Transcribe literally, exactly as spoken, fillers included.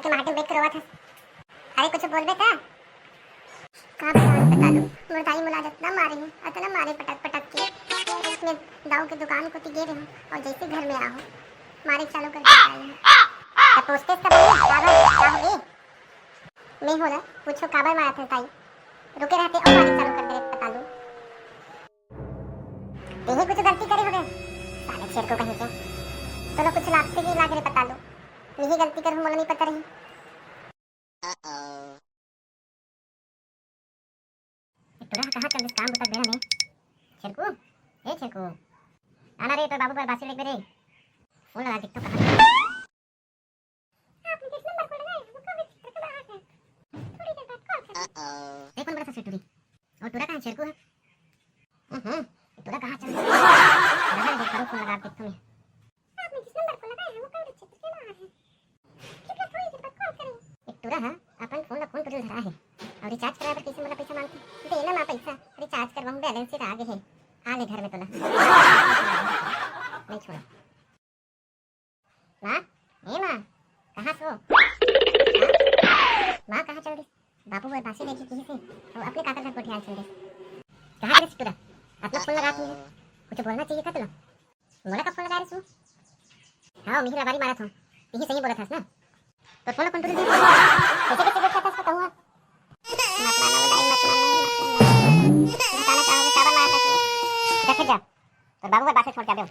के माटी में बैठ के रोवत हस। अरे कुछ बोलबे त? का बतावं पतालू, मोर दाई मोला अतना मारे हे, अतना मारे पटक पटक के। मैं दाऊ के दुकान कोती गे रेहेंव अउ जइसे घर में आएंव, मारे चालू कर दे दाई ह। त पूछतेस त बने, काबर, का होगे? मैं ओला पूछों काबर मारत हस दाई? रुके रहते अउ मारे चालू कर दे रे पतालू। तेही कुछ गलती करे होगे, साले छेरकू कहीं के। तोला कुछ लागथे कि लागे रे पतालू? मेही गलती करे हों, मोला नइ पता रहिस। ए टुरा, कहाँ चल दिस? काम बुता बेरा में। छेरकू, ए छेरकू, आना रे, तोर बाबू बर बासी लेके रे। फोन लगा, देखथों कहाँ। आपने जिस नंबर को लगाया है, वो कभी चित्र के बाहर है। थोड़ी देर बाद कॉल करें। ए कोन बोलत हे टुरी? अउ टुरा कहाँ हे, छेरकू हे? हम्म, टुरा कहाँ चल दिस? रहा दे, करो फोन लगा के देखथों मैं। आपने जिस नंबर को लगाया है, वो कभी चित्र के बाहर है। कृपया थोड़ी देर बाद कॉल करें। ए टुरा ह अपन फोन ला कोन टुरी धरा हे? अउ रिचार्ज कराए बर कइसे मोला पइसा मांगथे? दे ना माँ पइसा, रिचार्ज करवाहूँ, बैलेंस ही रह गे हे। आ ले घर में तोला। नइ छोड़ों। माँ, ए माँ, कहाँ हस? माँ, कहाँ चल दिस? बाबू बर बासी लेके किहिस हे, अउ अपने काकर घर कोठी आए चल दिस। कहाँ गे रेहेस टुरा? अतना फोन लगात हे, कुछ बोलना चाहिए था तोला। मोला का फोन लगाए रेहेस? हाँ, मिहिर अबारी मारत हों, तिही सही बोलत हस ना। तोर फोन ला कोन टुरी दिस? कइसे कइसे गोठियाथस बताहूँ? मत मानो दाई, मत मानो, मत मानो। बताना चाहोगे, काबर मारत हस? जा, जा। तोर बाबू बर बासी छोड़ के आबे।